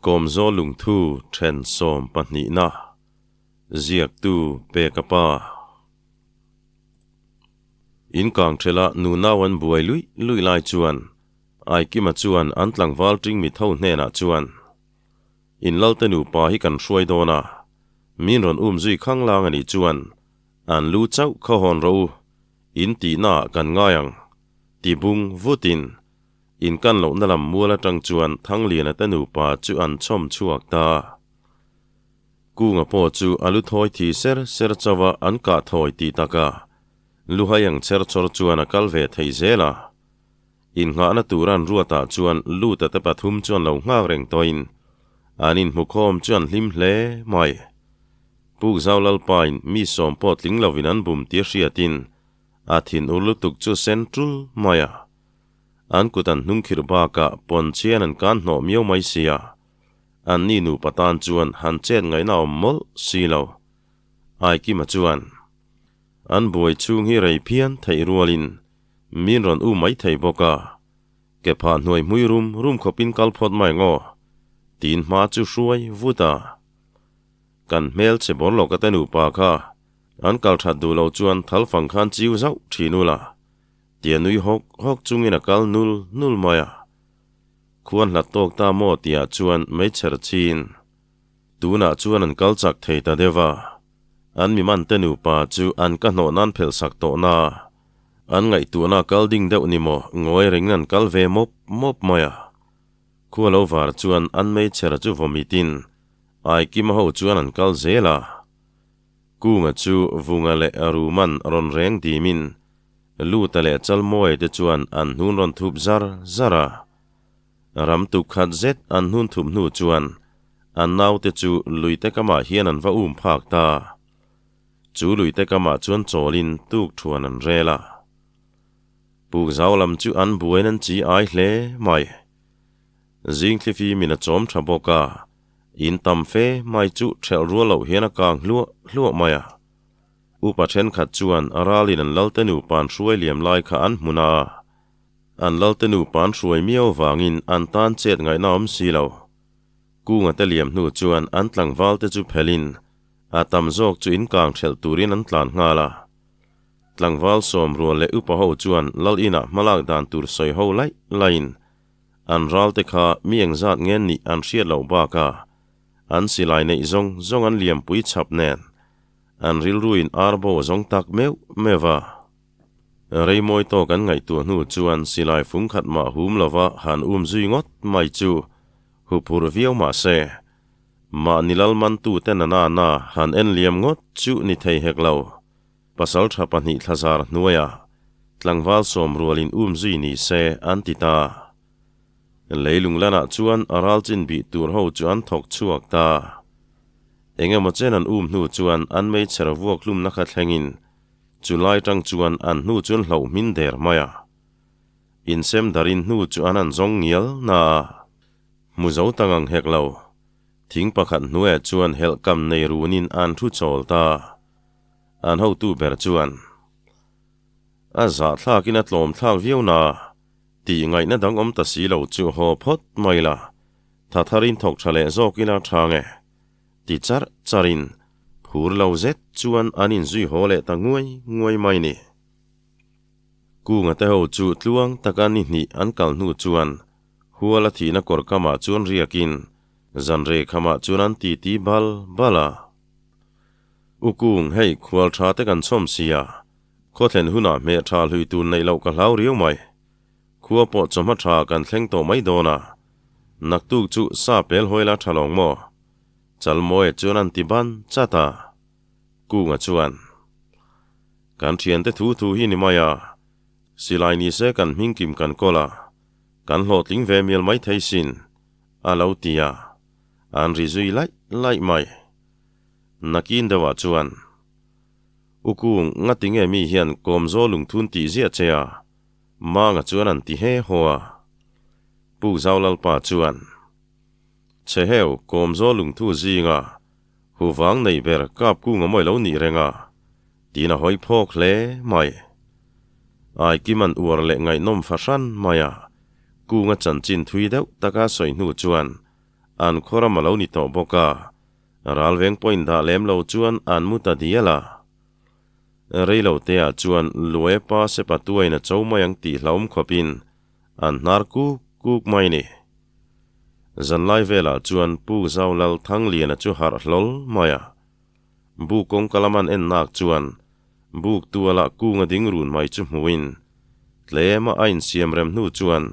Kawmzaw lungthu then sawmpahnihna ziaktu Peka pa. In kang thela nunau an buai luih luih lai chuan Aikima chuan an tlangval ting mi tho hnenah chuan In Lalte nupa hi kan hruai dawn a, min rawn um zui khang lang a nih chuan an lu chauh kha hawn rawh u, in tihnaah kan ngai ang, ti bung vutin In kan lohna lam mual atang chuan Thangliana te nupa chu an chhawm chhuak ta. Kunga pawh chu a lu thawi thi ser ser chauh a an kah thawi tih taka luhai ang cher chawr chuan a kal ve thei zel a. Innghahna tur an ruatah chuan Luta te pathum chuan lo nghak reng tawhin an inhmukhawm chu an hlim hle mai. Pukzau Lalpain mi sawm pawh tling lovin an bum tia hriatin a thinur lutuk chu sen tul mai a. An kut an hnung khirh bakah pawn chian an kan hnawh miau mai sia. An ni nupa tan chuan han chet ngaihna awm mawlh si lo. Aikima chuan, An buai chhung hi rei phian theih rualin min rawn u mai thei bawk a, ke phah hnuai hmui rum rum khawpin kal phawt mai ngaw, tiin hma chu hruai vut a. Kan hmel che bawr lo ka te nupa kha an kal that duh lo chuan thal fang khan chiu zauh thin ula. Tia nui hawk hawk chungin a kal nul nul mai a. Khuan hlat tawk ta maw tihah chuan meichher chin. Tunah chuan an kal chak thei ta deuh a. An mi man te nupa chu an ka hnawh nan phelh sak tawh na. An ngaihtuahna kal ding deuh ni maw ngawi rengin an kal ve mawp mawp mai a. Khua lo var chuan an meichher chu vawmitin Aikima ho chuan an kal zel a. Kunga chu Vunga leh Ruman rawn reng dimin Luta leh Chalmawia te chuan an hnun rawn thup zar zar a. Ram tuk khat zet an hnun thup hnu chuan an naute chu luite kamah hian an va um phak ta. Chu luite kamah chuan chawlin tuk thuan an rel a. Puk zau lam chu an buain an chi ai hle mai. Zing thlifi min a chawm tha bawk a, in tam fe mai chu thelh rual loh hian a kang hluah hluah mai a. Upa thenkhat chuan a ralin an Lalte nupa'n hruai liam lai kha an hmun a, an Lalte nupa'n hruai miau vangin an tan chet ngaihna awm si lo. Kunga te liam hnu chuan an tlangval te chu phelin a tam zawk chu inkang thelh turin an tlan nghal a. Tlangval sawm rual leh upa ho chuan Lal inah hmalak dan tur sawi ho laih laihin an ral te kha mi engzat ngen nih an hriat loh bakah an silai neih zawng zawng an liampui chhap nen An rilruin ar bo a zawng tak meuh meuh a. Reimawi tawk an ngaihtuah hnu chuan silai fung khat mah hum lova han um zui ngawt mai chu huphurh viau mah se, mahni lal mantute na na na han en liam ngawt chu ni thei hek lo. Pasal tha pahnih thlazar hnuaiah tlangval sawm rualin um zui ni se an ti ta. Leilung lanah chuan a ral chin bih tur ho chu an thawk chhuak ta. Eng emaw chen an um hnu chuan an meichher vuak hlumna kha thlengin chu lai tang chuan an hnu chu an hloh hmin der mai a. Insem darin hnu chu an han zawng ngial na a. Hmu zo ta ngang hek lo. Thing pakhat hnuaiah chuan helh kam nei runin an thu chawl ta. An hotu ber chuan a zahthlakin a tlawm thlak viau na. Tih ngaihna dang awm ta si lo chu haw phawt mai la, tha tharin thawk tha leh zawk ila tha nge? Ti charh charhin phur lo zet chuan an inzui haw leh ta nguai nguai mai ni. Kunga te ho chu tluang taka ni hnih an kal hnu chuan Huala thihna kawr kamah chuan riakin zanrei khamah chuan an titi bal bal a. U Kung, hei khual tha te kan chhawm sia, Khaw thlen hunah hmeh tha hlui tur neih loh ka hlau riau mai. Khua pawh chawhma tha kan thleng tawh mai dawn a. Naktuk chu sa pel hawi la tha lawng maw? Chalmawia chuan an ti ban chat a. Kunga chuan, Kan thiante thu thu hi ni mai a, silai ni se kan hming kim kan kawl a, kan hlawhtling ve mial mai thei sin, a lo ti a. An ri zui laih laih mai. Nakin deuhah chuan, U Kung, ngati nge mi hian kawmzaw lungthun tih ziah che a? Manga chuan an ti he haw a. Puk Zau Lalpa chuan, Che heu, kawmzaw lungthu zinga huvang nei ber Kap Kung a mawi lo nih reng a, tiin a hawi phawk hle mai. Ai Kim an uar leh ngaihnawm fahran mai a, Kunga chanchin thui deuh taka sawi hnu chuan. An khawram a lo ni tawh bawk a, ralveng pawhin dah lem lo chuan an mu ta dial a. Rei lo te ah chuan Luai pa sepa tuain a cho mai ang tih hlauhawm khawpin an hnar kuk kuk mai ni. Zanlai velah chuan Pu Zaulal Thangliana chu harh hlawl mai a. Buk kawngka lam an en nak chuan buk tualah kunga ding run mai chu hmuin tlema a insiam rem hnu chuan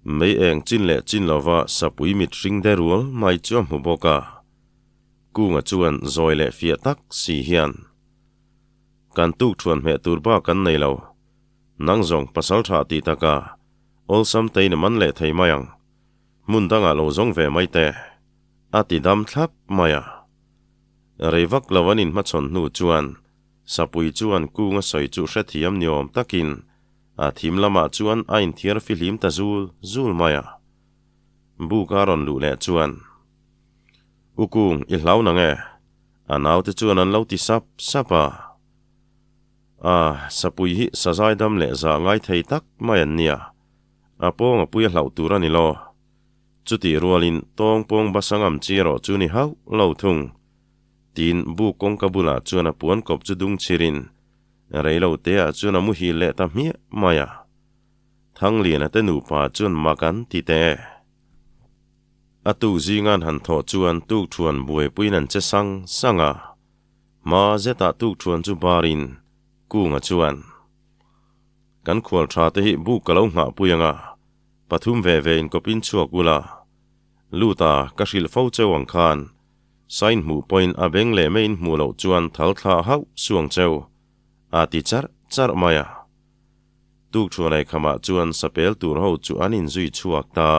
mei eng chin leh chin lova sapui mit hring de rual mai chu a hmu bawk a. Kunga chuan zawi leh fiah tak si hian, Kan tuk thuan hmeh tur bak kan nei lo. Nang zawng pasal tha tih taka awlsam tein a man leh thei mai ang. Hmun dangah lo zawng ve mai teh. A ti dam thlap mai a. Rei vak lo an inhmachhawn hnu chuan Sapui chuan kunga sawi chu hrethiam ni awm takin a thim lamah chuan a inthiar fihlim ta zul zul mai a. Buk a rawn luh leh chuan, U Kung, i hlau nang e? A naute chuan an lo ti sap sap a. A, Sapui hi sazai dam leh zah ngai thei tak mai an nia. A pawng a pui a hlauh tur a ni lo. Chutih rualin tawng pawng basa ngam chi erawh chu ni hauh lo thung. Tin, buk kawngka bulah chuan a puan kawp chu dung chhirin reilo teah chuan a muhil leh ta hmiah mai a. Thangliana te nupa chuan mak an ti teh. A tuk zingan han thawh chuan tukthuan buaipuiin an che sang sang a. Hma zetah tukthuan chu barin Kunga chuan, Kan khual tha te hi buk ka lo nghahpui ang a, pathum ve ve inkawpin chhuak ula, Luta ka hrilh fo cheu ang khan, Sain hmuh pawhin a beng leh meiin hmuh loh chuan thal thlah hauh suang cheu, a ti charh charh mai a. Tukthuan eikhamah chuan sapel tur ho chu an inzui chhuak ta.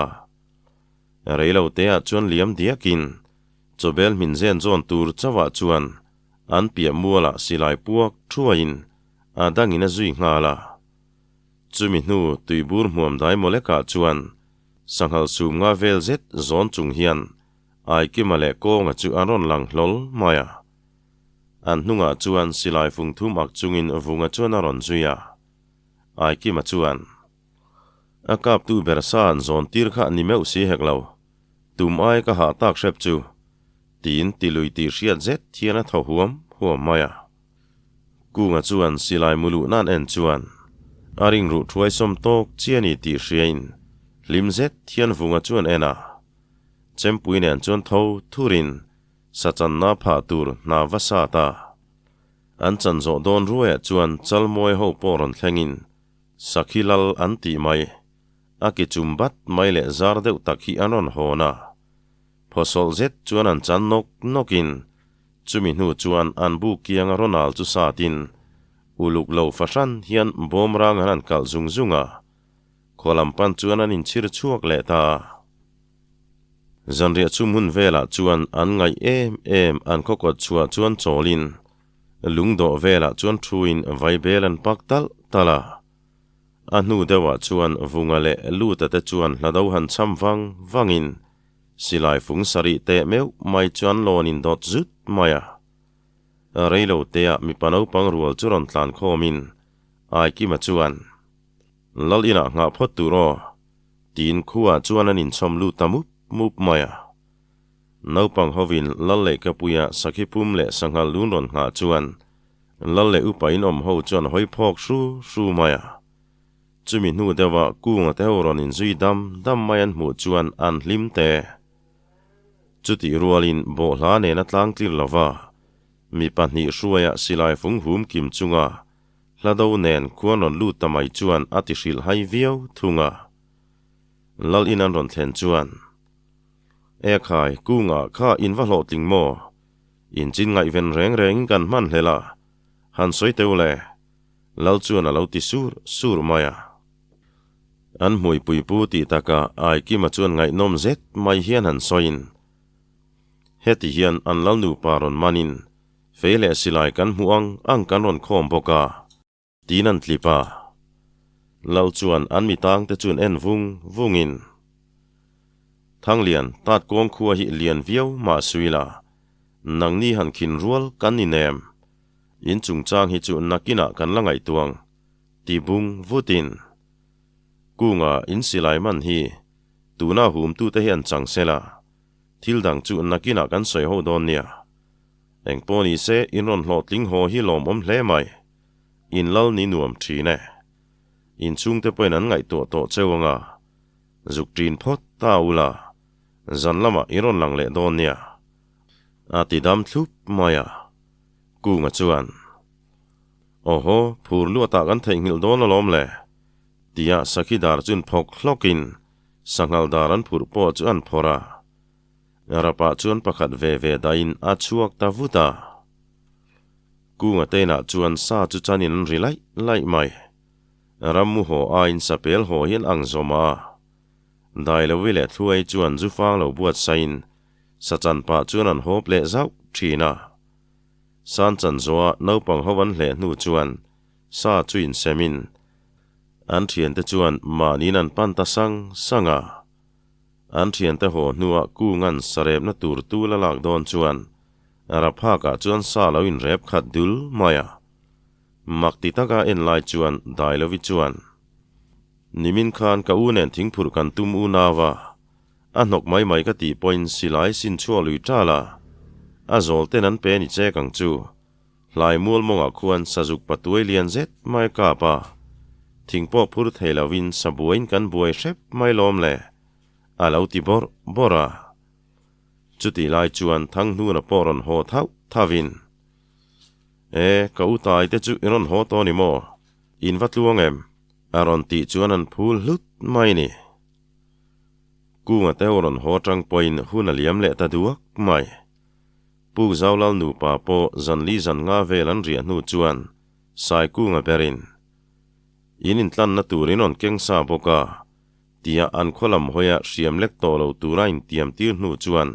Reilo teah chuan liam diakin chawbel hmin zen zawn tur chauhah chuan an piah mualah silai puak thuaiin a dangin a zui nghal a. Chumi hnu tuibur hmuam dai mawlekah chuan sanghal sum nga vel zet zawn chung hian Aikima leh Kawnga chu an rawn lang hlawl mai a. An hnungah chuan silai fung thum ak chungin Vunga chuan a rawn zui a. Aikima chuan, A kaptu ber sa an zawn tir kha ni meuh si hek lo. Tum ai ka hah tak hrep chu. Tiin tilui tih hriat zet hian a thaw huam huam mai a. Kunga chuan silai mu luh nan en chuan a ring ruh thuai sawm tawk chi a ni tih hriain hlim zet hian Vunga chuan en a. Chempui nen chuan tho thurin sachanna phah tur hna va sat a. An chan zawh dawn ruaiah chuan Chalmawi ho pawh rawn thlengin Sakhi lal an tih mai, a ki chum bat mai leh zar deuh tak hi an rawn hawn a. Phawsawlh zet chuan an chan nawk nawkin chumi hnu chuan an bu kianga Ronald chu satin uluk lo fahran hian bawmrang an han kalh zung zung a. Khaw lam pan chuan an inchhir chhuak leh ta. Zanriah chu hmun velah chuan an ngaih em em an khaw kawt chhuah chuan chawlin lungdawh velah chuan thuin vaibel an pak talh talh a. A hnu deuhah chuan Vunga leh Luta te chuan hlado han cham vang vangin silai fung sarih teh meuh mai chu an lawn indawt zut mai a. Reilo teah mipa naupang rual chu rawn tlan khawmin Aikima chuan, Lal inah nghah phawt tur aw, tiin khuaah chuan an inchhawm lut ta mup mup mai a. Naupang hovin Lal lehkhapuia sakhi pum leh sanghal lun rawn nghah chuan Lal leh upa inawm ho chuan hawi phawk hru hru mai a. Chumi hnu deuha kunga te ho rawn inzui dam dam mai an hmuh chuan an hlim te. Chutih rualin bawhhla nena tlang tlir lova mi pahnih hruaia silai fung hum kim chunga Hlado nen khuan rawn lut ta mai chuan a ti hrilh hai viau thung a. Lal in an rawn thlen chuan, E khai, kungah kha in va hlawhtling maw? In chin ngaihven reng rengin kan hman hlel a, han sawi teu le. Lal chuan a lo ti sur sur mai a. An hmuipui pu tih takah Aikima chuan ngaihnawm zet mai hian han sawiin, Heti hian an lal nupa rawn manin Fei leh silai kan hmuh ang ang kan rawn khawm bawk a, tiin an tlip a. Lal chuan an mi tangte chuan en vung vungin, Thanglian, tat kawng khua hi lian viau mah suila, nangni han khin rual kan ni nem. In chungchang hi chu nakinah kan la ngaihtuang, ti bung vutin. Kunga in silai man hi tuna humtute hi an chang sela. Thil dang chu nakinah kan sawi ho dawn nia. Eng pawh ni se, in rawn hlawhtling haw hi lawmawm hle mai. In lal ni nuam thin e. In chhungte pawhin an ngaihtuah tawh cheu anga. Zuk ṭin phawt ta ula, zan lamah i rawn lang leh dawn nia. A ti dam thlup mai a. Kunga chuan, Awhaw, phur luatah kan theihnghilh dawn alawm le, tia sakhi dar chun phawk hlawkin sanghal dar an phurh pawh chu an phawrh a. Rapah chuan pakhat ve ve dahin a chhuak ta vut a. Kunga teinah chuan sa chu chanin an ri laih laih mai. Rammu haw aiin sapel haw hi an ang zawm a. Dailovi leh Thluai chuan zu fang lo buatsaiin sachan pah chuan an hawp leh zauh thin a. San Chanzoa naupang ho an hleh hnu chuan sa chu insemin an thiante chuan mahniin an pan ta sang sang a. An thiante haw hnuah Kunga'n sarepna tur tul a lak dawn chuan Raphakah chuan sa lo inrep khat dul mai a. Mak ti taka en lai chuan Dailovi chuan, Nimin khan ka u nen thingphurh kan tum u nau a, a hnawk mai mai ka tih pawhin silai sin chhuak lui ṭal a, a zawl ten an pe ni chek ang chu. Hlai mual mawngah khuan sazuk patuai lian zet mai kap a, thing pawh phur thei lovin sabuaiin kan buai hrep mai lawm le, a lo ti bawrh bawrh a. Chutih lai chuan Thanghnuna pawh rawn haw thauh thauhin, E, ka u tai te chu i rawn haw tawh ni maw? In va tluang em? A rawn tih chuan an phul hlut mai ni. Kunga te ho rawn haw atang pawhin hun a liam leh ta duak mai. Pu Zaulal nupa pawh zanli zan nga vel an riah hnu chuan Saikunga berin, In intlanna tur in rawn keng sa bawk a, tia an khaw lam hawia hriam lek tawh lo tura intiam tir hnu chuan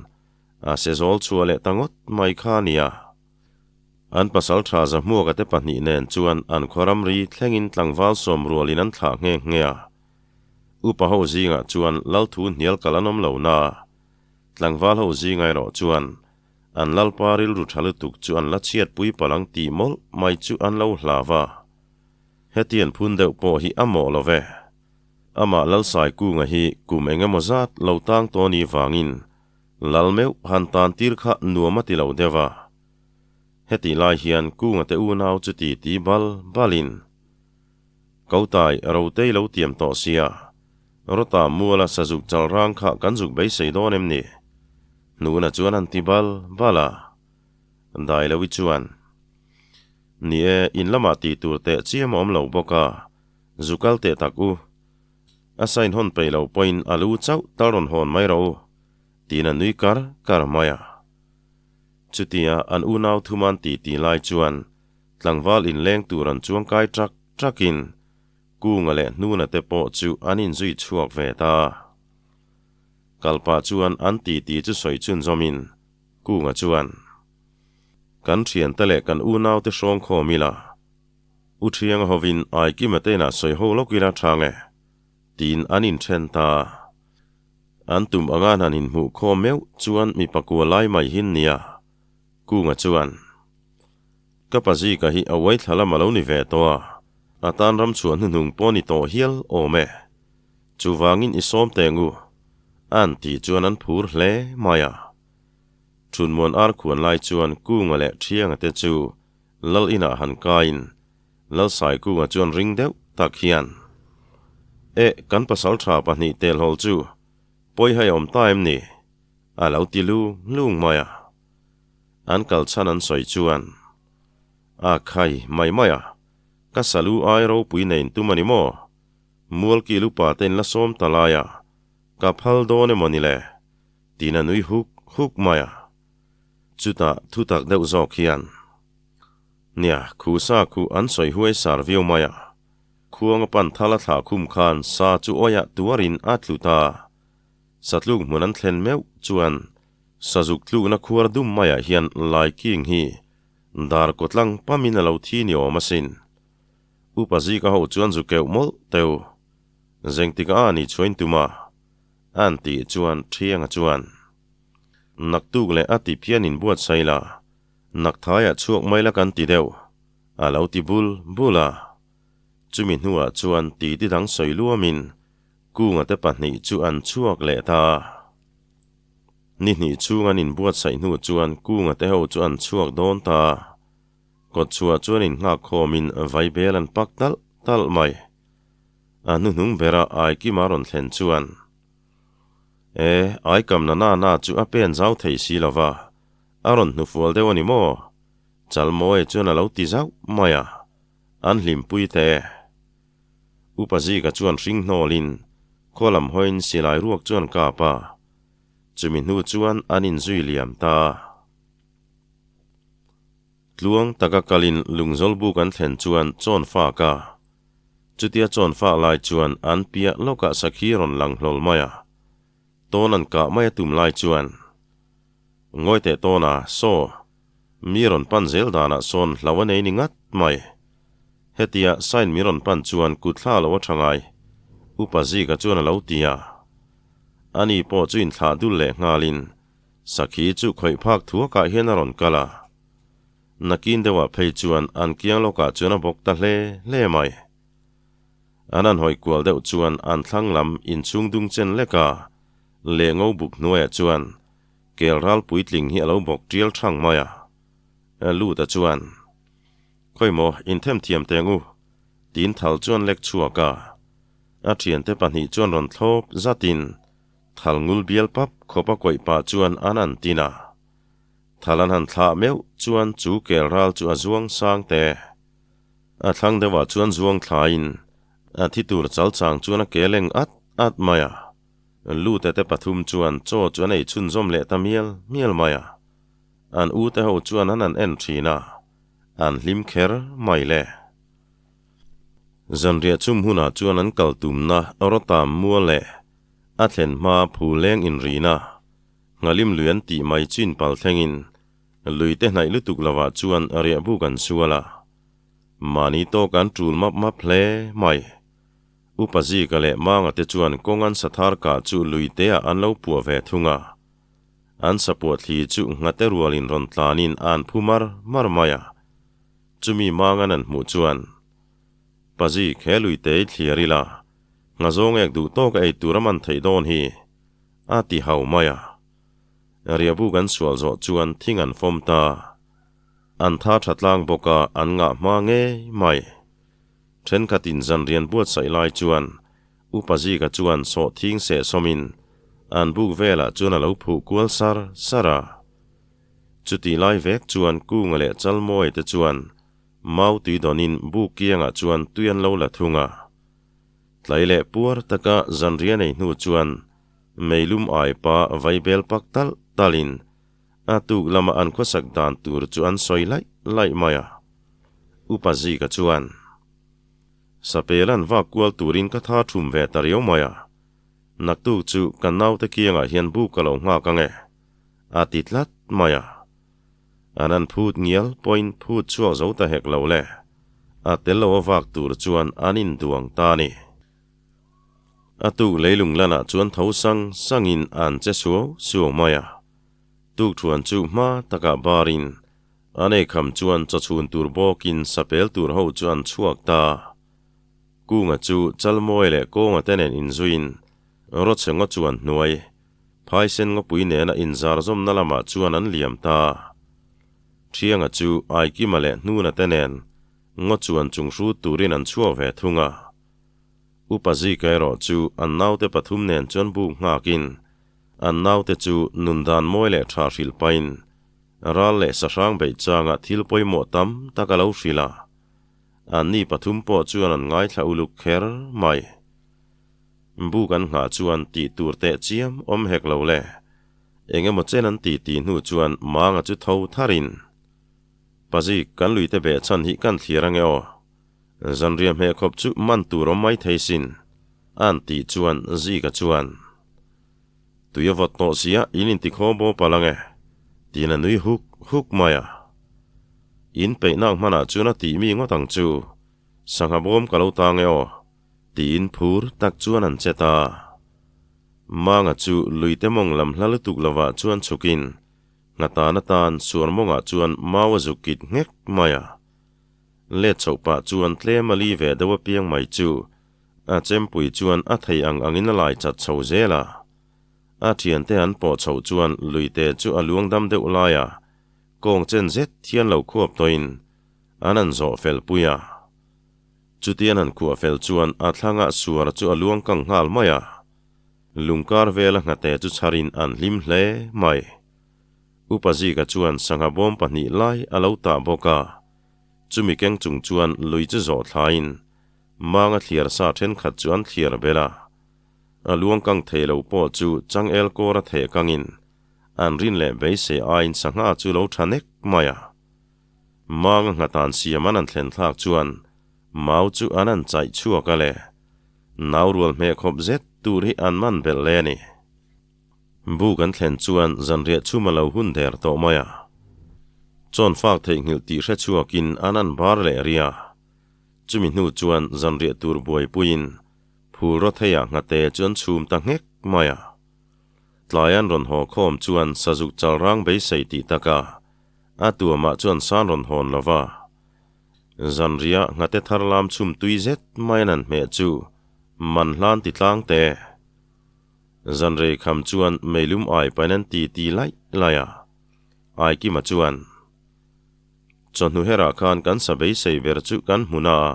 a sezawl chhuah leh ta ngawt mai kha a nia. An pasal tha Zahmuaka te pahnih nen chuan an khaw ramri thlengin tlangval sawm rualin an thlah nghe nghe a. Upa ho zingah chuan Lalthu hnial kal an awm lo na. Tlangval ho zinga erawh chuan an Lalpa rilru tha lutuk chu an la chhiatpui palh ang tih mawlh mai chu an lo hlau a. Hetian phun deuh pawh hi a mawh lo ve. Amah Lalsaikunga hi kum eng emaw zat lo tang tawh ni vangin Lal meuh han tan tir kha nuam a ti lo deuh a. Hetih lai hian Kunga te unau chu ti ti bal balin Kotai Rotei lo tiam tawh sia, Rawta muala sazuk chal rang kha kan zuk beisei dawn em ni? Hnuna chuan an ti bal bal a. Dailovi chuan, Ni e, in lamah tih tur teh chiam a awm lo bawk a, zu kal teh tak u. A sign hawn peih loh pawhin a lu chauh tal rawn hawn mai rawh u, tiin a nui kar kar mai a. Chutia an unau thuman ti ti lai chuan tlangval inleng tur an chuang kai ṭak ṭakin Kunga leh Hnuna te pawh chu an inzui chhuak ve ta. Kalpah chuan an titi chu sawi chhunzawmin Kunga chuan, Kan ṭhiante leh kan unaute hrawng khawm ila, U Thianga hovin Aikima te inah sawi ho lawk ila tha nge? tiin an inthen ta. An tum anga han inhmuh khawm meuh chuan mi pakua lai mai hin nia. Kunga chuan, Ka pazika hi a uai thla lam a lo ni ve tawh a, a tan ram chhuah hnuhnung pawh ni tawh hial awm e. Chuvangin i sawm teng u, an tih chuan an phur hle mai a. Thunmuan ar khuan lai chuan Kunga leh Thianga te chu Lal inah han kaiin Lal Saikunga chuan ring deuh tak hian, Eh, kan pasal tha pahnih telhawl chu pawi hai awm ta em ni? a lo ti lung lung mai a. An kal chhan an sawi chuan, A khai mai mai a, ka salu ai ropui nei intum a ni maw? Mualkil upa te in la sawm ta lai a, ka phal dawn emaw ni le? tiin a nui huk huk mai a. Chutah thutak deuh zawk hian, Nia, khu sa khu an sawi huai sar viau mai a. Khuanga pan thal a thlah khum khan sa chu awiah tuarin a tlu ta. Satluk hmun an thlen meuh chuan sazuk tlukna khuar dum maiah hian Lai King hi dar kawtlang pamin a lo thi ni awm asin. Upa zika ho chuan zu keuh mawlh teu. Zengtika a ni chhuain tuma an tih chuan Thianga chuan, Naktuk leh a ti phian in buatsaih la, nakthaiah chhuak mai la kan ti deuh, a lo ti bul bul a. Chumi hnuah chuan titi dang sawi luamin Kunga te pahnih chu an chhuak leh ta. Ni hnih chhung an inbuatsaih hnu chuan Kunga te ho chu an chhuak dawn ta a. Kawtchhuah chuan innghak khawmin vaibel an pak talh talh mai. A hnuhnung bera Aikima rawn thlen chuan, E, Aikam na na na chu a pen zau thei si lo va, a rawn hnufual deuh a ni maw? Chalmawia chuan a lo ti zauh mai a, an hlimpui teh e. Upa Zika chuan hring hnawlin khaw lam hawiin silai ruak chuan kap a, chumi hnu chuan an inzui liam ta a. Tluang taka kalin lungzawl buk an thlen chuan chawn fak a, chutia chawn fak lai chuan an piah lawkah sakhi rawn lang hlawl mai a, tawn an kah mai a tum lai chuan, Ngawi teh tawn a, saw, mi rawn pan zel danah sawn hlau a nei ni ngat mai. Hetia sign mi rawn pan chuan kut thla lo a tha ngai, Upa Zika chuan a lo ti a. Ani pawh chu inthlah dul leh nghalin Sakhi chu khawih phak thuakah hian a rawn kal a. Nakin deuhah phei chuan an kiang lawkah chuan a bawk ta hle hle mai. An han hawi kual deuh chuan an thlang lam inchhung dung chen lek a, leh ngo buk hnuaiah chuan kel ral puitling hi a lo bawk tial thang mai a. Luta chuan, Khawi maw, inthem thiam teng u, tiin thal chuan lek chhuak a. A thiante pahnih chuan rawn thlawp zatin Thal ngul bial pap khawp a kawih pah chuan an an tin a. Thal an han thlah meuh chuan chu kel ral chu a zuang sang te. A thlang deuhah chuan zuang thlaiin a thi tur chal chang chuan a ke leng at at mai a. Lute te pathum chuan chaw chu an ei chhunzawm leh ta mial mial mai a. An u te ho chuan an han en thin a, an hlim kher mai le. Zanriah chum hunah chuan an kal tumna rawtam mual leh A thlen hma phu leng inrina, Nghalim lui an tih mai chin pal thlengin lui te hnaih lutuk lovah chuan riahbuk an sual a. Mahni tawk an tul map map hle mai. Upa Zika leh Manga te chuan kawng an sathar kah chu lui teah an lo puah ve thung a. An sapuah thli chu nghate rualin rawn tlanin an phu mar mar mai a. Chumi Mangan an hmuh chuan, Pa Zik, he lui te i thliar ila, Nghazawng ek duh tawk a ei tur a man theih dawn hi, a ti hau mai a. Riabu kan sual zawh chuan thing an fawm ta. An tha tha tlang bawk a, an ngah hma ngei mai. Thenkhatin zanrian buatsaih lai chuan Upa Zika chuan sawhthing seh sawmin an buk velah chuan a lo phuh kual sar sar a. Chutih lai vek chuan Kunga leh Chalmawia te chuan mau tui dawnin buk kiangah chuan tui an lo la thung a. Tlai leh puar taka zanriah nei hnu chuan meilum aipa vaibel pak talh talhin a tuk lama an khawsak dan tur chu an sawi laih laih mai a. Upa Zika chuan, Sapel an vak kual turin ka tha thum ve ta riau mai a, naktuk chu kan naute kiangah hian buk ka lo nghak ang e, a ti tlat mai a. An an phut ngial pawhin phut chhuak zo ta hek lo le. A tel lo a vak tur chuan an induang ta a ni. A tuk leilung lanah chuan tho sang sangin an che suau suau mai a. Tukthuan chu hma takah barin an eikham chuan chawchhun tur bawkin sapel tur ho chu an chhuak ta. Kunga chu Chalmawi leh Kawnga te nen inzuiin Rawchhengaw chuan hnuai Phaisen ngawpui nena inzarzawmna lamah chuan an liam ta. Thianga chu Aikima leh Hnuna te nen ngaw chuan chung hrut turin an chhuak ve thung a. Upa Zika erawh chu an naute pathum nen chuan buk nghakin an naute chu nundan mawi leh tha hrilh pahin ral leh sahrang beih changa thil pawimawh tam tak a lo hrilh a. Anni pathum pawh chuan an ngaithla uluk kher mai. Buk an nghah chuan tih tur teh chiam awm hek lo le. Eng emaw chen an ti ti hnu chuan Manga chu tho tharin, Pazik, kan luite beh chhan hi kan thlir ange aw. Zanriah hmeh khawp chu man tur awm mai thei sin, a'n tih chuan Zika chuan, Tui a vawt tawh sia, in intikhaw baw palh ange, tiin a nui huk huk mai a. In peihnak hmanah chuan a tih mi ngawt ang chu, sangha bawm ka lo tang e aw. Tiin phur tak chuan an che ta. Manga chu luite mawng lam hla lutuk lovah chuan chhukin nghatan atan suar mawngah chuan mau a zuk kit nghek mai a. Let chhoh pah chuan tlem a li ve deuh apiang mai chu a chempui chuan a thei ang angin a lai chat chho zel a. A thiante an pawh chhoh chuan luite chu a luang dam deuh lai a, kawng chen zet hian lo khuap tawhin an han zawh fel pui a. Chuti an han khuah fel chuan a thlangah suar chu a luang kang nghal mai a, lungkar vela nghate chu chharin an hlim hle mai. Upa Zika chuan sangha bawm pahnih lai a lo tah bawk a, chumi keng chung chuan lui chu zawh thlaiin manga thliar sa thenkhat chu an thliar belh a. A luang kang thei lo pawh chu changel kawra theh kangin an rin leh beisei aiin sangha chu lo tha nek mai a. Manga nghatan siam an an thlen thlak chuan mau chu an an chaih chhuak a le. Nau rual hmeh khawp zet tur hi an man belh le a ni. Buk an thlen chuan zanriah chhum a lo hun der tawh mai a. Chawn fak theihnghilh tih hre chhuakin an an bar leh ria. Chumi hnu chuan zanriah tur buaipuiin phul rawtheiah nghate chu an chhum ta nghek mai a. Tlai an rawn haw khawm chuan sazuk chalrang beisei tih taka a tuamah chuan san rawn hawn lo va. Zanriah nghate thar lam chhum tui zet mai an han hmeh chu man hlan ti tlang te. Zanrei kham chuan meilum ai pain an ti ti laih laih a. Aikima chuan, Chawhnu herah khan kan sa beisei ber chu kan hmu na a,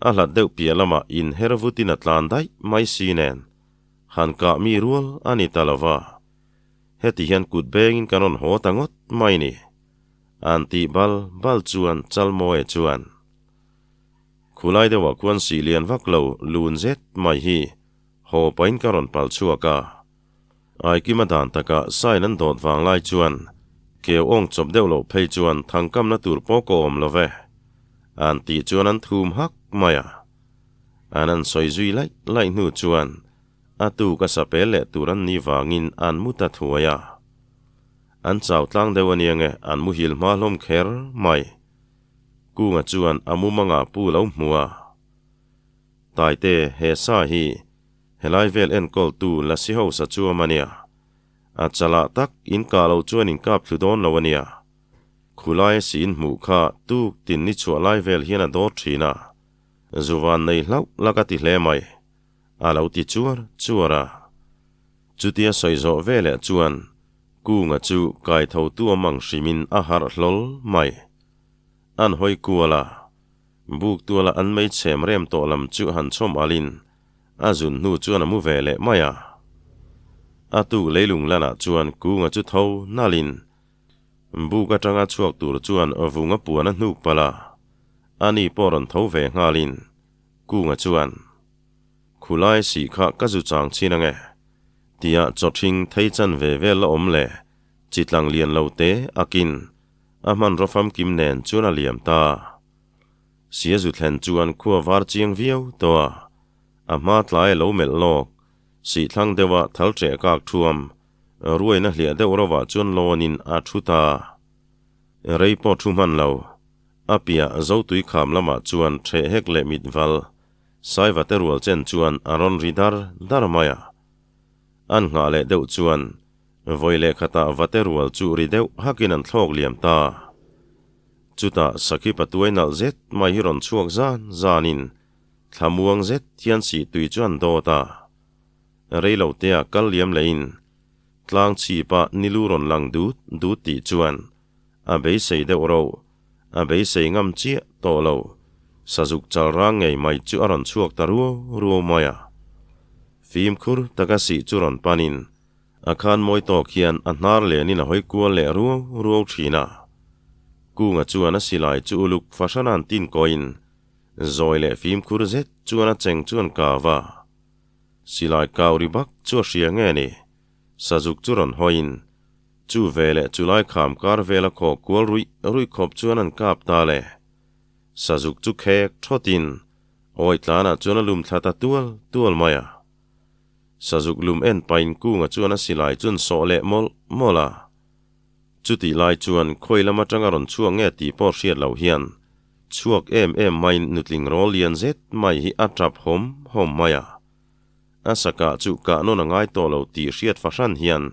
a hlat deuh piah lamah in her vutin a tlan daih mai si nen, han kah mi rual a ni ta lo va. Heti hian kut bengin kan rawn haw ta ngawt mai ni. An tih bal bal chuan Chalmawia chuan, Khulai deuhah khuan sih lian vak lo lun zet mai hi haw pahin ka rawn pal chhuak a. Aikima dan takah sign an dawt vang lai chuan keu awng chawp deuh loh phei chuan thangkamna tur pawh ka awm lo ve. An tih chuan an thum hak mai a. An an sawi zui laih laih hnu chuan a tu ka sa pel leh tur an nih vangin an mu ta thuai a. An chau tlang deuh a nia nge an muhil hma hlawm kher mai. Kunga chuan a mumanga pu lo hmu a. Taite, he sa hi helai vel enkawltu Lasi Hosa chuam a nia. A chalah tak in kah loh chuan in kap thlu dawn lo a nia. Khulai a si in hmuh kha tuk tin ni chhuah lai vel hian a dawt thin a. Zuvan nei hlauh la ka ti hle mai. A lo ti chuar chuar a. Chutia sawi zawh veleh chuan Kunga chu kaitho tuam ang hrimin a harh hlawl mai. An hawi kual a. Buk tuala an mei chhem rem tawh lam chu han chhawm alin a zun hnu chuan a mu ve leh mai a. A tuk leilung lanah chuan Kunga chu tho nalin buk atanga chhuak tur chuan vung a puan a hnuk palh a. Ani pawh rawn tho ve nghalin Kunga chuan, Khulai sih kha ka zu chang chin ange, tia chawthing thei chan ve vel la awm leh chitlang lian lo te akin a hmanraw famkim nen chuan a liam ta. Sia zu thlen chuan khua var chiang viau tawh a, a hma tlai a lo melh lawk, sih thlang deuha thal ṭeh kak ṭhuam, ruaina hliah deuh rovah chuan lawnin a ṭhu ta. Rei pawh ṭhu hman lo, a piah Zotui kham lamah chuan ṭheh hek leh mit val Saivate rual chen chuan a rawn ri dar dar mai a. An nghah leh deuh chuan vawi leh khatah vate rual chu ri deuh hakin an thlawk liam ta. Chutah Sakhi patuai nalh zet mai hi rawn chhuak zan zanin thlamuang zet hian sihtui chu an dawt a. Reilotea kal liam lehin tlang chhipa nilu rawn lang dut dut tih chuan a beisei deuh ro, a beisei ngam chiah tawh lo. Sazuk chal rang ngei mai chu a rawn chhuak ta ruau ruau mai a. Fimkhur taka sih chu rawn panin a khan mawi tawk hian a hnar lenin a hawi kual leh ruau ruau thin a. Kunga chuan a silai chu uluk fahranan tin kawiin zawi leh fimkhur zet chuan a cheng chuan kau a. Silai kau ri bak chu a hria nge ni? Sazuk chu rawn hawiin chu veleh chu lai kham kar vela khaw kual ruih ruih khawp chuan an kap ta le. Sazuk chu khek thawtin awi tlanah chuan a lum thla ta tual tual mai a. Sazuk lum en pain kunga chuan a silai chun sawh leh mawlh mawlh a. Chutih lai chuan khawi lam atanga rawn chhuak nge tih pawh hriat loh hian chhuak em em maiin nutling rawl lian zet mai hi a tap hawm hawm mai a. A sakah chu kah nawn a ngai tawh lo tih hriat fahran hian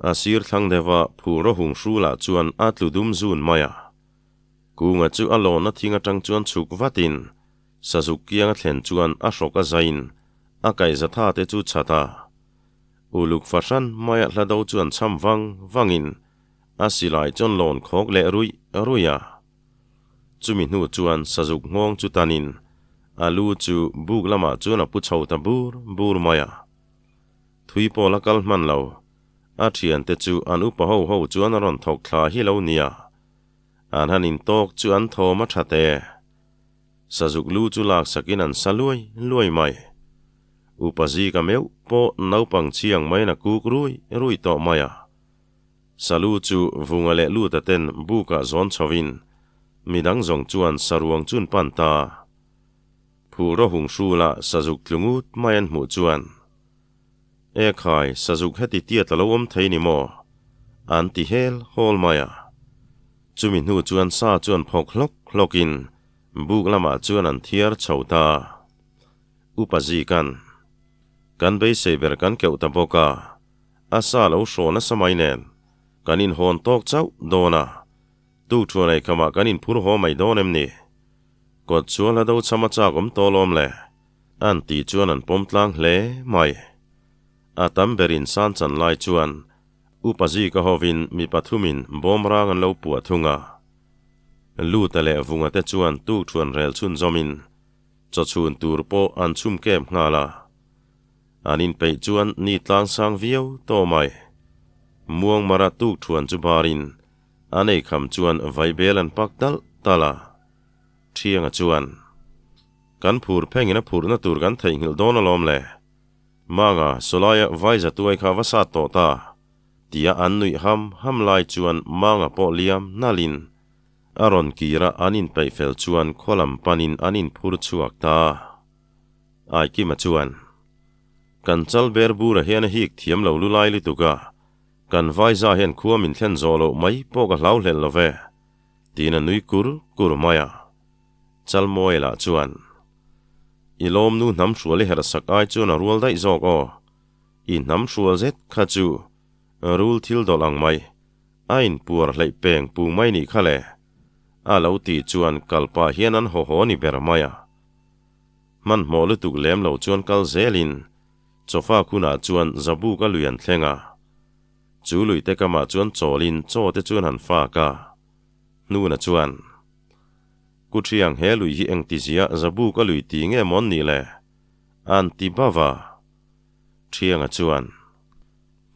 a sir thlang deuha phur a hung hrulah chuan a tlu dum zun mai a. Kunga chu a lawn a thing atang chuan chhuk vatin sazuk kiang a thlen chuan a hrawk a zaiin a kaihza tha te chu chhat a. Uluk fahran maia hlado chu an cham vang vangin a silai chuan lawn khawk leh ruih ruih a. Chumi hnu chuan sazuk nghawng chu tanin a lu chu buk lamah chuan a pu chho ta bur bur mai a. Thui pawh la kal hman lo, a thiante chu an upa ho ho chuan a rawn thawk thla hi lo nia. An han intawk chu an thawm a tha te. Sazuk lu chu lak sakin an sa luai luai mai. Upa zika meuh pawh naupang chhiang maiin a kuk rui rui tawh mai a. Salu chu vunga leh luta ten bukah zawn chhovin midang zawng chuan saruang chun pan ta. Phur aw hung hrula sazuk tlu ngut mai an hmuh chuan, E khai, sazuk heti tiat a lo awm thei ni maw? an ti hel hawl mai a. Chumi hnu chuan sa chuan phawk hlawk hlawkin buk lamah chuan an thiar chho ta. Upa Zika'n, Kan beisei ber kan keuh ta bawk a, a sa lo hraw nasa mai nen, kan inhawn tawk chauh dawn a, Tukṭhuan ei khamah kan inphur haw mai dawn em ni? Kawt chuan hla do chham a chak awm tawh lawm le? An tih chuan an pawm tlang hle mai. A tam berin san chan lai chuan Upa Zika hovin mi pathumin bawm rang an lo puah thung a. Luta leh Vunga te chuan tukṭhuan rel chhunzawmin chawchhun tur pawh an chhum kep nghal a. An inpeih chuan ni tlang sang viau tawh mai. Muangmara tukṭhuan chu barin A nei kham chuan vaibel an pak talh talh a, Thianga chuan, Kan phur phengin a phurhna tur kan theihnghilh dawn alawm le. Manga, sawlaia vai zatuai kha va sat tawh ta, tia an nuih ham ham lai chuan Manga pawh liam nalhin a rawn kir a, an inpeih fel chuan khaw lam panin an inphur chhuak ta. Aikima chuan, Kan chal ber bura hian a hik thiam lo lulai lutuk a, Kan Vaiza hian khua min thlen zawh loh mai pawh ka hlau hlelh lo ve, tiin a nui kur kur mai a. Chalmawi lah chuan, I lawmnu hnam hrual i herh sak ai chuan a rual daih zawk aw, i hnam hrual zet kha chu rul thil dawlh ang mai, a inpuar hleih peng pung mai nih kha le, a lo tih chuan kal pah hian an haw haw ni ber mai a. Hmanhmawh lutuk lem lo chuan kal zelin Chawfa khunah chuan Zabuk a lui an thleng a. Chu lui te kamah chuan chawlin chaw te chuan han fak a. Hnuna chuan, Kuthiang he lui hi engtizia Zabuk a lui ti nge mawn nih le? A'n ti bauh a. Thianga chuan,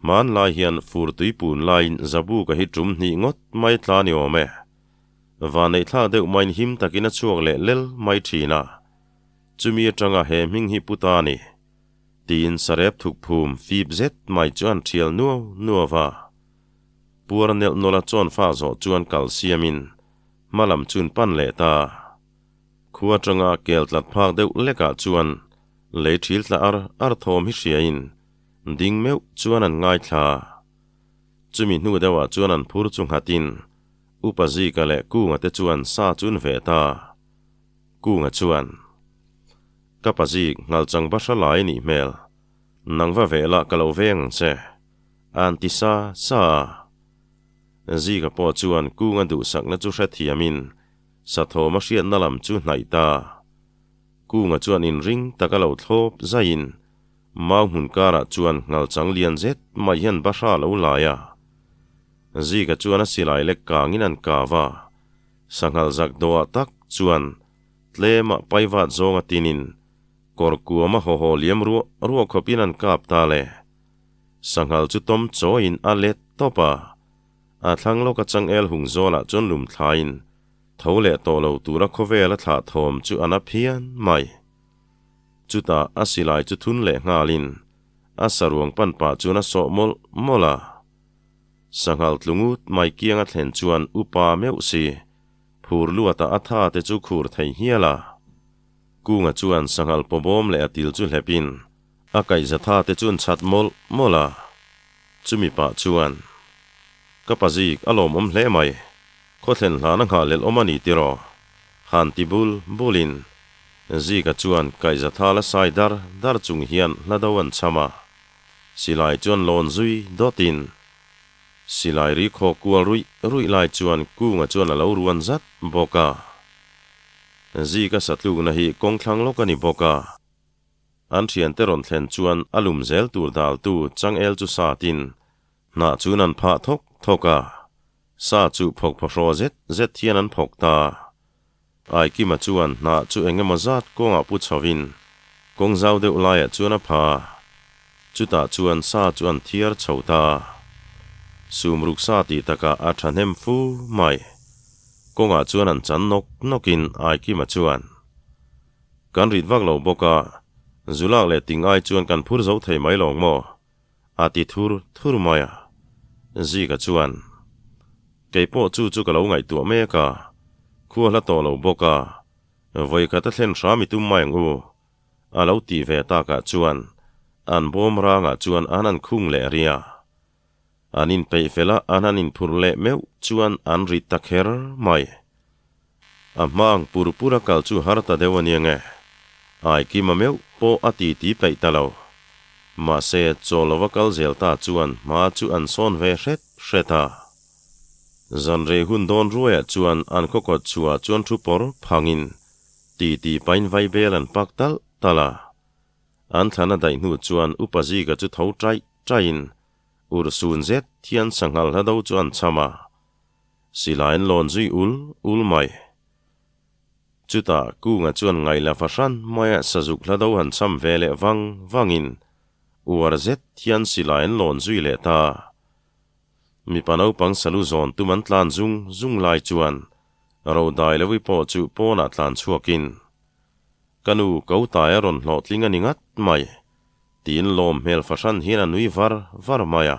Hmanlai hian fur tuipun laiin Zabuk a hi tum hnih ngawt mai tla ni awm e. Vanneih thlak deuh maiin him takin a chhuak leh lel mai thin a. Chumi atanga he hming hi pu ta a ni. Tiin sarep thuk phum fip zet mai chu an thial nuau nuau va. Puar nelh nawlh a chawn fah zawh chuan kal siamin hma lam chun pan leh ta. Khua atanga kel tlat phak deuh lekah chuan lei thil tla ar ar thawm hi hriain ding meuh chuan an ngaithla. Chumi hnu deuhah chuan an phur chu nghatin Upa Zika leh Kunga te chuan sa chun ve ta. Kunga chuan, Ka pa zik nghalchang bahra lai nih hmel, nang va veh lah ka lo veng ang che, a'n ti sa sa a. Zika pawh chuan Kunga duhsakna chu hrethiamin sathawm a hriatna lam chu hnaih ta. Kunga chuan inring taka lo thlawp zaiin mau hmun karah chuan nghalchang lian zet mai hian bahra a lo lai a. Zika chuan a silai lek kangin an kav a. Sanghal zak dawhah tak chuan tlema paivat zawnga tinin kawr kuama haw haw liam ruah ruah khawpin an kap ta le. Sanghal chu tawm chawiin a let tawp a, a thlang lawka changel hung zawlah chuan lum thlain tho leh tawh lo tura khawvel a thlah thawm chu a na phian mai. Chutah a silai chu thun leh nghalin a saruang pan pah chuan a sawh mawlh mawlh a. Sanghal tlungut mai kianga thlen chuan upa meuh si, phur luatah a tha te chu khur thei hial a. Kunga chuan sanghal pawbawm leh a til chu hlepin a kaihza tha te chuan chhat mawlh mawlh a. Chumi pah chuan, Ka pazik a lawmawm hle mai, khaw thlen hlana nghahhlelh awm a ni tiraw? Han ti bul bulin Zika chuan kaihza tha la sai dar dar chung hian hla do an cham a. Silai chuan lawn zui dawtin silai ri khaw kual ruih ruih lai chuan Kunga chuan a lo ruan zat bawk a. Zika satlukna hi kawng thlang lawk a ni bawk a. An thiante rawn thlen chuan a lum zel tur daltu changel chu satin hnah chuan an phah thawk thawk a, sa chu phawk phawhraw zet zet hian an phawk ta. Aikima chuan hnah chu eng emaw zat kawngah pu chhovin kawng zau deuh laiah chuan a pha. Chutah chuan sa chu an thiar chho ta. Sumruk sa tih takah a thahnem fu mai. Kawngah chuan an chan nawk nawkin Aikima chuan. Kan rit vak lo bawk a, zu lak leh ting ai chuan kan phur zo thei mai lawng maw? A ti thur thur mai a. Zika chuan, Kei pawh chu chu ka lo ngaihtuah mek a, khua hla tawh lo bawk a, vawi khat a thlen hram i tum mai ang u, a lo ti ve takah chuan an bawm rangah chuan an han khung leh ri a. An inpeih fel a, an han inphurh leh meuh chuan an rit ta kher mai. A hma ang pur pur a kal chu har ta deuh a nia nge? Aikima meuh pawh a ti ti peih ta lo. Mahse, chaw lova kal zel ta chuan hma chu an sawn ve hret hret a. Zan rei hun dawn ruaiah chuan an khawkawt chhuah chuan thu pawr phangin ti ti pain vai bel an pak talh talh a. An thlan a daih hnu chuan Upa Zika chu tho taih taihin Urhsun zet hian sanghal hla do chu an cham a, silai an lawn zui ul ul mai. Chutah Kunga chuan ngaihla fahran maia sazuk hla do han cham ve leh vang vangin uar zet hian silai an lawn zui leh ta. Mipa naupang salu zawn tum an tlan zung zung lai chuan Rodai Lewi pawh chu pawnah tlan chhuakin, Ka nu ko tai a rawn hlawhtling a ni ngat mai. Tiin lawm hmel fahran hian a nui var var mai a.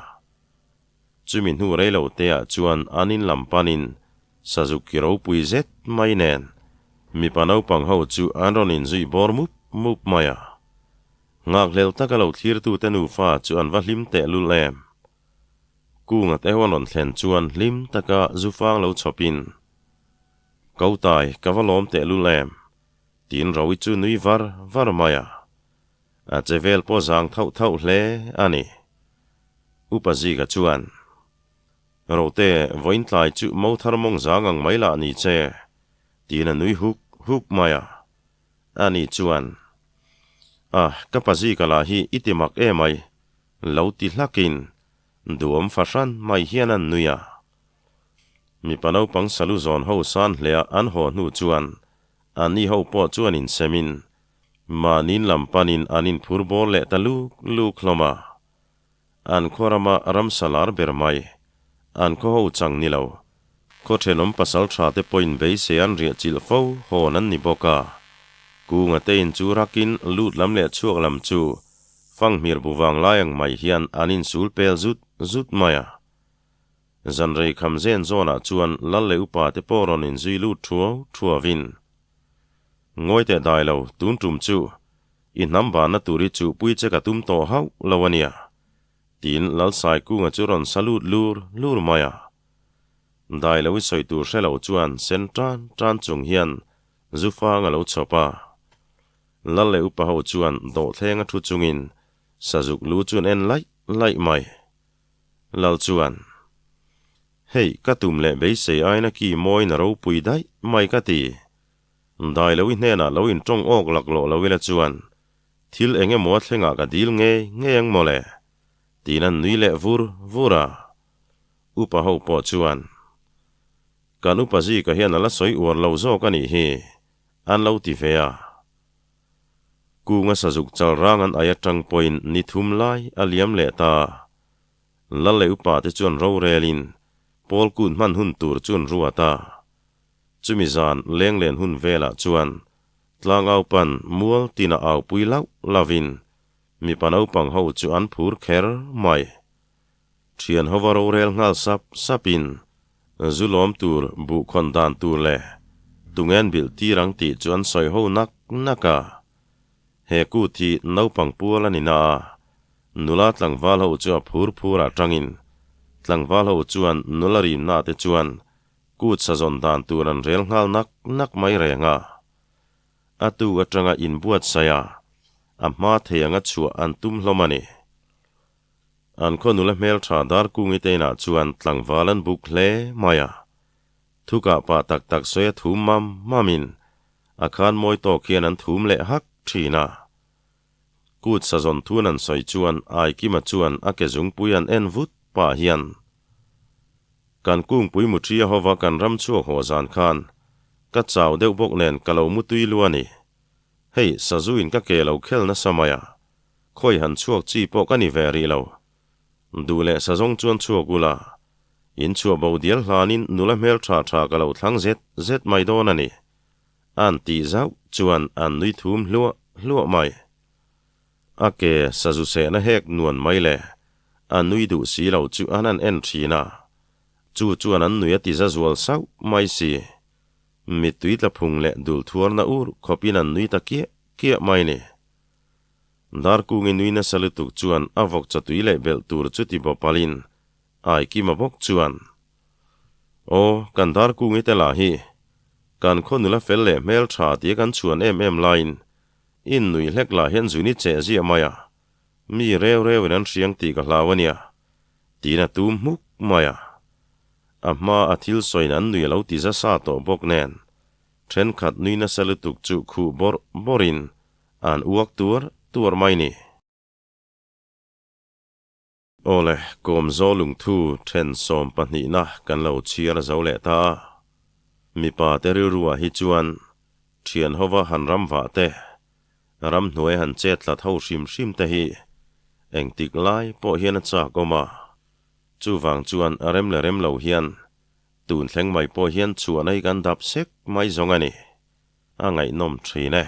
Chumi hnu rei lo te ah chuan an in lam panin Sazuk ki ropui zet mai nen mipa naupang ho chu an rawn inzui bawr mup mup mai a. Nghakhlel taka lo thlirtute nufa chu an va hlim tehlul em. Kunga te ho an rawn thlen chuan hlim taka zufang lo chhawpin, Kotai, ka va lawm tehlul em? Tiin Rowi chu nui var var mai a. A che vel pawh zang thauh thauh hle a ni. Upa Zika chuan, Rote, vawiin tlai chu mo thar mawng zang ang mai lah ni che, tiin a nui huk huk mai a. Ani chuan, Ah, ka pa Zika lah hi i ti mak emai, lo ti hlakin, duhawm fahran mai hian an nui a. Mipa naupang salu zawn ho san hlea an haw hnu chuan anni ho pawh chuan insemin Mahniin lam panin an inphur bawr leh ta luk luk hlawm a. An khaw rama ramsa lar ber mai, an khaw ho chang ni lo. Khaw thenawm pasal tha te pawhin beisei an riah chilh fo hawn an ni bawk a. Kunga te in chu rakin lut lam leh chhuak lam chu fanghmir bu vang lai ang mai hian an insul pel zut zut mai a. Zanrei kham zen zawnah chuan lal leh upa te pawh rawn inzui lut thuau thuauin Ngawi teh dai lo, tun tum chu i hnam banna tur hi chuhpui che ka tum tawh hauh lo a nia, tiin Lalsaikunga chu rawn sa lut lur lur mai a. Dai lo i sawi tur hre lo chuan sen tan tan chung hian zufang a lo chhawp a. Lal leh upa ho chuan dawhthleng a thu chungin sazuk lu chu an en laih laih mai. Lal chuan, Hei, ka tum leh beisei aina ki mawiin a ropui daih mai ka ti. Dai lo i hnenah lo intawng awk laklawh lo ila chuan thil eng emaw a thlengah ka dil ngei ngei ang mawle, tiin an nui leh vur vur a. Upa ho pawh chuan, Kan upa zika hian a la sawi uar lo zawk a nih hi, an lo ti ve a. Kunga sazuk chal rang an ai atang pawhin ni thum lai a liam leh ta. Lal leh upa te chuan rorelin Paul kut hman hun tur chu an ruat a. Chumi zan lenglen hun velah chuan tlangau pan mual tina au pui lauh lauhin mipa naupang ho chu an phur kher mai. Thian hova rorel nghal sap sapin zu lawm tur buh khawn dan tur leh tungen bilh tir ang tih chu an sawi ho nak nak a. He kut hi naupang pual a ni na a, nula tlangval ho chu a phur phur ah tangin tlangval ho chuan nula rimna te chuan kut sazawn dan tur an rel nghal nak nak mai reng a. A tuk atanga inbuatsaih a, a hma thei anga chhuah an tum hlawm a ni. An khaw nula hmeltha Darkungi te inah chuan tlangval an buk hle mai a. Thukah pah tak tak sawi a thum mam mamin a khan mawi tawk hian an thum leh hak thin a. Kut sazawn thun an sawi chuan Aikima chuan a ke zungpui an en vut pah hian, Kan kungpui muṭhia hova kan ram chhuak haw zan khan ka chau deuh bawk nen ka lo mutui lu a ni. Hei, sazuin ka ke lo khel nasa mai a, khawi han chhuak chi pawh ka ni ve rih lo. Duh leh sazawng chuan chhuak ula, in chhuah bo dial hlanin nula hmel tha tha ka lo thlang zet zet mai dawn a ni. A'n tih zauh chuan an nui thum hluah hluah mai. A ke sazu sehna hek nuan mai le, a nui duh si lo chu an han en thin a, chu chuan an nui a ti za zual sauh mai si. Mittui tla phung leh dul thuarna ur khawpin an nui ta kiah kiah mai ni. Darkungi nui nasa lutuk chuan a vawk chatui leh belh tur chu ti bawpalin Aikima bawk chuan, Aw, kan Darkungi te lah hi, kan khaw nula fel leh hmel tha tia kan chhuan em em laiin in nui hlek lah hian zuni cheh ziah mai a, mi reu reuin an hriang tih ka hlau a nia, tiin a tum hmuk mai a. A hma a thil sawiin an nui a lo ti za sa tawh bawk nen, thenkhat nui nasa lutuk chu khuh bawrh bawrhin an uak tuar tuar mai ni. Awle, Kawmzaw lungthu then 12na kan lo chhiar zo leh ta a. Mipa te rilruah hi chuan thian hova han ram vah te, ramhnuai han chet tlat ho hrim hrim te hi engtik lai pawh hian a chak awm a. Chuvang chuan a rem leh rem lo hian tun thleng mai pawh hian chhuahna hi kan dap sek mai zawng a ni. A ngaihnawm thin e.